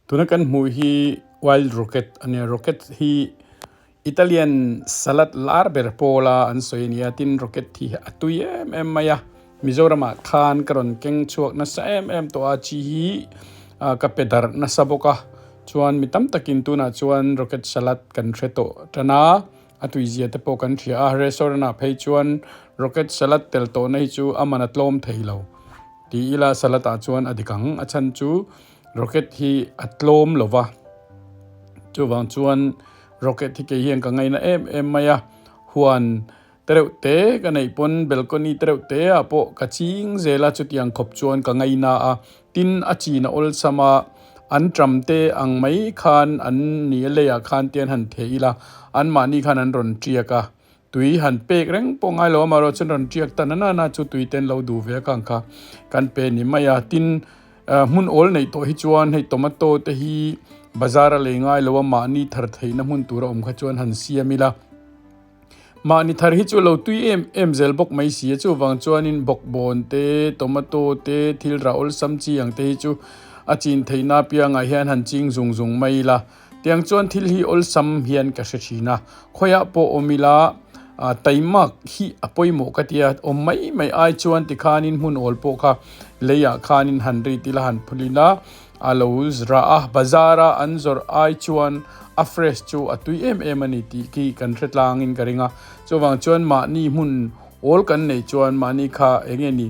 Tuna kan hmuh hi wild rocket a nia rocket hi Italian salad lar ber pawla an sawi a nia tin rocket hi a tui em em mai a Mizoramah khan ka rawn keng chhuak nasa em em tawh a chi hi ah ka pe darh nasa bawk a chuan mi tam takin tunah chuan rocket salad kan hre tawh tan a a tuizia te pawh kan hria a restaurant ah phei chuan rocket salad tel tawhna hi chu a man a tlawm thei lo tih ila salad ah chuan a dik ang a chhan chu rocket hi a tlawm lo va chuvang chuan rocket hi kei hian ka ngaina em em mai a huan tereuh te ka neih pawn balcony tereuh te ah pawh ka ching zel a chutiang khawp chuan ka ngaina a tin a chin a awlsam a an tram te ang mai khan an ni a leiah khan te an han theh ila anmahni khan an rawn tiak a. Tui han pek reng pawh ngai lo amaherawh chuan rawn tiak ta nana na chu tui ten lo duh ve a kang kha kan pe ni mai a. Tin, hmun awl neih tawh hi chuan hei tomato te hi bazar a lei ngai lo a, mahni thar theihna hmun tur a awm kha chuan han siam ila. Mahni thar hi chu lo tui em em zel bawk mai si a, chuvang chuanin bawkbawn te, tomato te, thil rah awlsam chi ang te hi chu a chin theihna apiangah hian han ching zung zung mai ila. Tiang chuan thil hi awlsam hian ka hre thin a, khawiah pawh awm ila taimak hi a pawimawh ka ti a, awm mai mai ai chuan tikhanin hmun awl pawh kha leiah khanin han rit ila han phul ila a lo rah a, bazar a an zawrh ai chuan a fresh chu a tui em em a ni tih khi kan hre tlangin ka ring a, chuvang chuan mahni hmun awl kan neih chuan mahni kha eng nge ni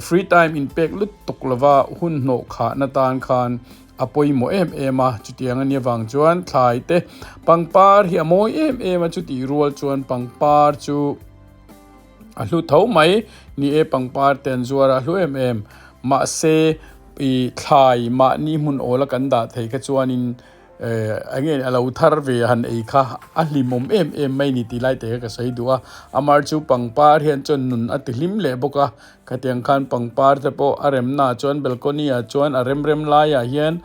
free time inpek lutuk lova hun hnawh khahna tan khan A pawimawh em em a, chutiang a nia vang chuan thlai te pangpar hi a mawi em em a, chutih rual chuan pangpar chu a hlu tho mai. Ni e, pangpar te an zuar a, a hlu em em. Mahse, ih thlai mahni hmun awla kan dah thei kha chuanin eh eng nge a lo thar ve han ei kha a hlimawm em em mai ni tih lai te kha ka sawi duh a. Amar chu pangpar hian chuan nun a ti hlim leh bawk a. Khatiang khan pangpar te pawh a remna ah chuan balcony ah chuan a rem rem laiah hian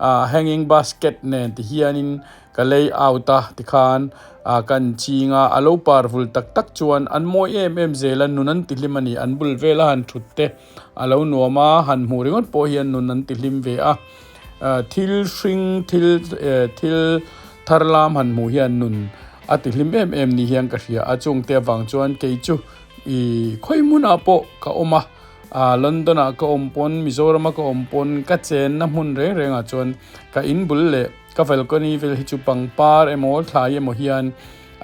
ah hanging basket nen ti hianin ka lay out a tikhan ah kan ching a a lo par vul tak tak chuan an mawi em em zel a nun an ti hlim a ni an bul vela han thut te a lo nuam a han hmuh ringawt pawh hian nun an ti hlim ve a ah thil hring thil eh thil thar lam han hmuh hian nun a ti hlim em em ni hian ka hria a chungte avang chuan kei chu. I khawi hmunah pawh ka awm a, ah London ah ka awm pawn Mizoram a ka awm pawn ka chenna hmun reng reng ah chuan ka in bul leh ka balcony vel hi chu pangpar emaw thlai emaw hian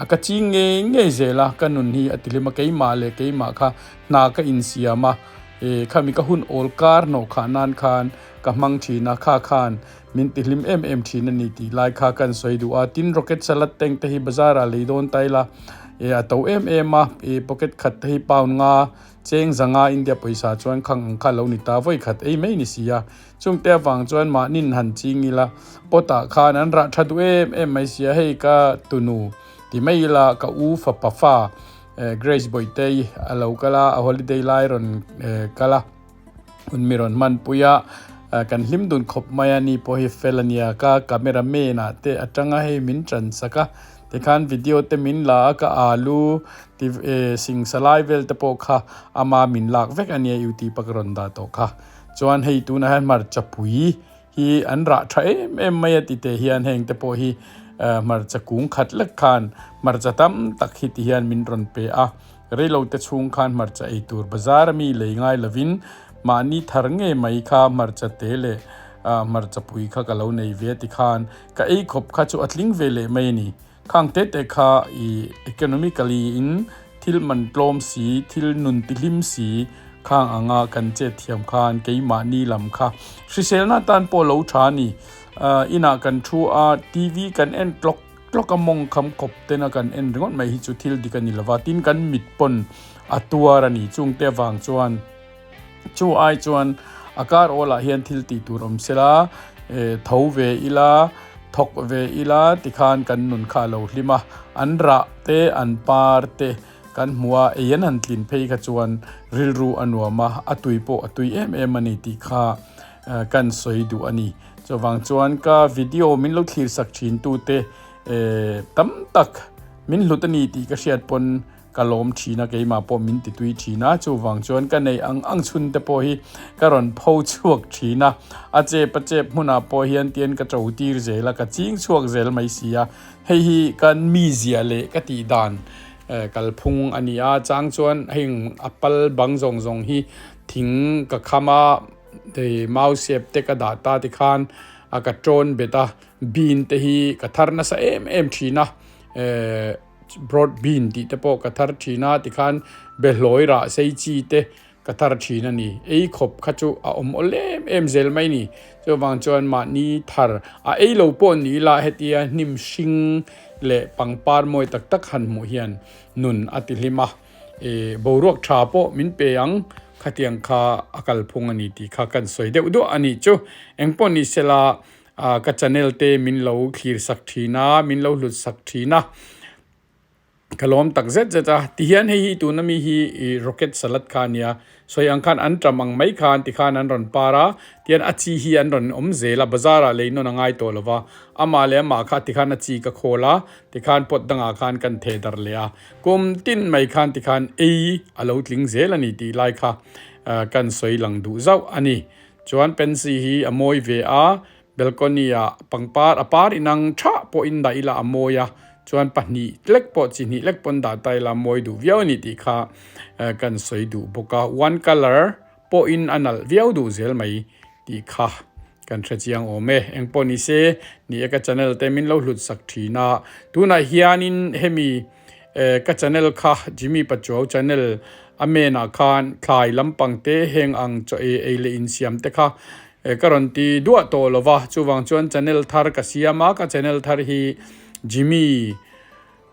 a ka ching ngei ngei zel a, ka nun hi a ti hlim a keimah leh keimah kha hna ka insiam a, eh khami ka hun awl kar hnawh khah nan khan ka hmang thin a, kha khan min ti hlim em em thin a ni tih lai kha kan sawi duh a, tin rocket salad tank te hi bazar ah lei dawn ta ila eh a to em em a, eh pocket khat te hi pound nga cheng zanga India pawisa chuan khang ang kha lo ni ta vawi khat ei mai ni si a, chungte avang chuan mahnin han ching ila pot ah khan an rah tha duh em em mai si a, hei ka tunu ti mai ila ka u fapa fa eh Grace Bawitei a lo kal a, a holiday lai rawn eh kal a. Hun mi rawn hmanpui a, kan hlim dun khawp mai a, ni pawh hi fel a nia ka camera man ah te atanga hei min tan sak a, tikhan video te min la a ka alu ti sing salai vel te pawh kha ama min lak vek a nia youtube a ka rawn dah tawh kha chuan hei tunah hian hmarcha pui hi an rah tha em em mai a ti teh hian heng te pawh hi hmarcha kung khat lek khan hmarcha tam tak hi ti hian min rawn pe a. Reilo te chhung khan hmarcha ei tur bazar ami lei ngai lovin mahni thar ngei mai kha hmarcha te leh hmarcha pui kha ka lo nei ve ti khan ka ei khawp kha chu a tling ve leh mai a ni. Khang te te kha i economically in thil man tlawm si, thil nun tihlim si khang anga kan chet thiam khan keimahni lam kha hriselna tan pawh lo tha a ni. Inah kan thu a, TV kan en tlawk Tlawk a mawng kham kawp tena kan en ringawt mai hi chu thil dik a ni lova, tin kan mit pawn a tuar a ni. Chungte avang chuan chu ai chuan a kar awlah hian thil tih tur awm sela, tho ve ila, thawk ve ila tikhan kan nun kha a lo hlim a, an rah te an par te kan hmu a, ei an han tlin phei kha chuan rilru a nuam a, a tui pawh a tui em em a ni tih kha kan sawi duh a ni. Chuvang chuan ka video min lo thlir sak thin tute tam tak min hlut a ni tih ka hriat pawn ka lawm thin a, keimah pawh min ti tui thin a, chuvang chuan ka nei ang ang chhun te pawh hi ka rawn pho chhuak thin a, a chep a chep hmunah pawh hian tian ka to tir zel a, ka ching chhuak zel mai si a, hei hi kan mizia leh ka tih dan kalphung a ni a, chang chuan heng a pal bang zawng zawng hi thing ka kham a, mau sep te ka dah ta tikhan a ka tawn bet a, bean te hi ka thar nasa em em thin a. Broad bean tih te pawh ka thar thin a, tikhan behlawi rah sei chi te ka thar thin a ni. Ei khawp kha chu a awm awl em em zel mai ni. Chuvang chuan mahni thar a ei lo pawh ni ila hetia hnim hring leh pangpar mawi tak tak han hmuh hian nun a ti hlim a. E boruak tha pawh min pe ang khatiang kha a kalphung a ni tih kha kan sawi deuh duah a nih chu. Engpawh ni sela Ka channel te min lo thlir sak thin a, min lo hlut sak thin a, ka lawm tak zet zet a. Tihian hei hi tuna mi hi rocket salad kha a nia, sawi ang khan an tam ang mai khan tikhan an rawn par a, tihian a chi hi an rawn awm zel a, bazar ah lei nawn a ngai tawh lo va, amah leh amah kha tikhan a chi ka khawl a, tikhan pot dangah khan kan theh darh leh a, kum tin mai khan tikhan ei a lo tling zel a ni tih lai kha kan sawi lang duh zauh a ni. Chuan Pansy hi a mawi ve a, balcony ah pangpar a par inang tha pawhin dah ila a mawi a, chuan pahnih lek pawh chi hnih lek pawn dah ta ila a mawi duh viau a ni tih kha kan sawi duh bawk a, one colour pawhin a nalh viau duh zel mai tih kha kan hre chiang awm e. Engpawh ni se, ni e ka channel te min lo hlut sak thin a, tunah hianin hemi Ka channel kha Jimmy Pachuau channel a main ah khan thlai lampang te heng ang chaw ei ei leh insiam te kha ka rawn ti duah tawh lo va, chuvang chuan channel thar ka siam a, ka channel thar hi Jimmy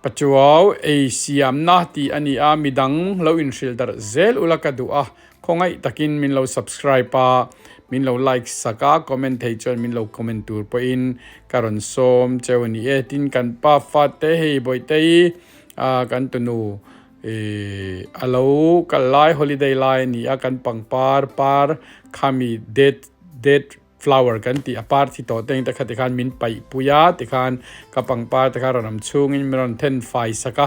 Pachuau ei siamna tih a ni a, midang lo inhrilh darh zel ula ka duh a, Khawngaih takin min lo subscribe a, min lo like sak a, comment thei chuan min lo comment tur pawhin ka rawn sawm cheu a ni e. Tin kan pa fate hei Bawihtei kan tunu a lo kal lai holiday lai a ni a, kan pangpar par khami date date Flower kan tih a par thi tawh te ang te kha tikhan min paih pui a, tikhan ka pangpar te kha rawn awm chhungin min rawn then fai sak a,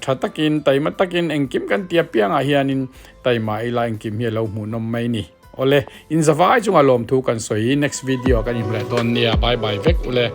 tha takin taima takin engkim kan ti apiangah hianin taima ila engkim hi a lo hmuhnawm mai ni. Awle, in zavai chunga lawmthu kan sawi next video ah kan inhmu leh dawn nia, bye bye vek ule.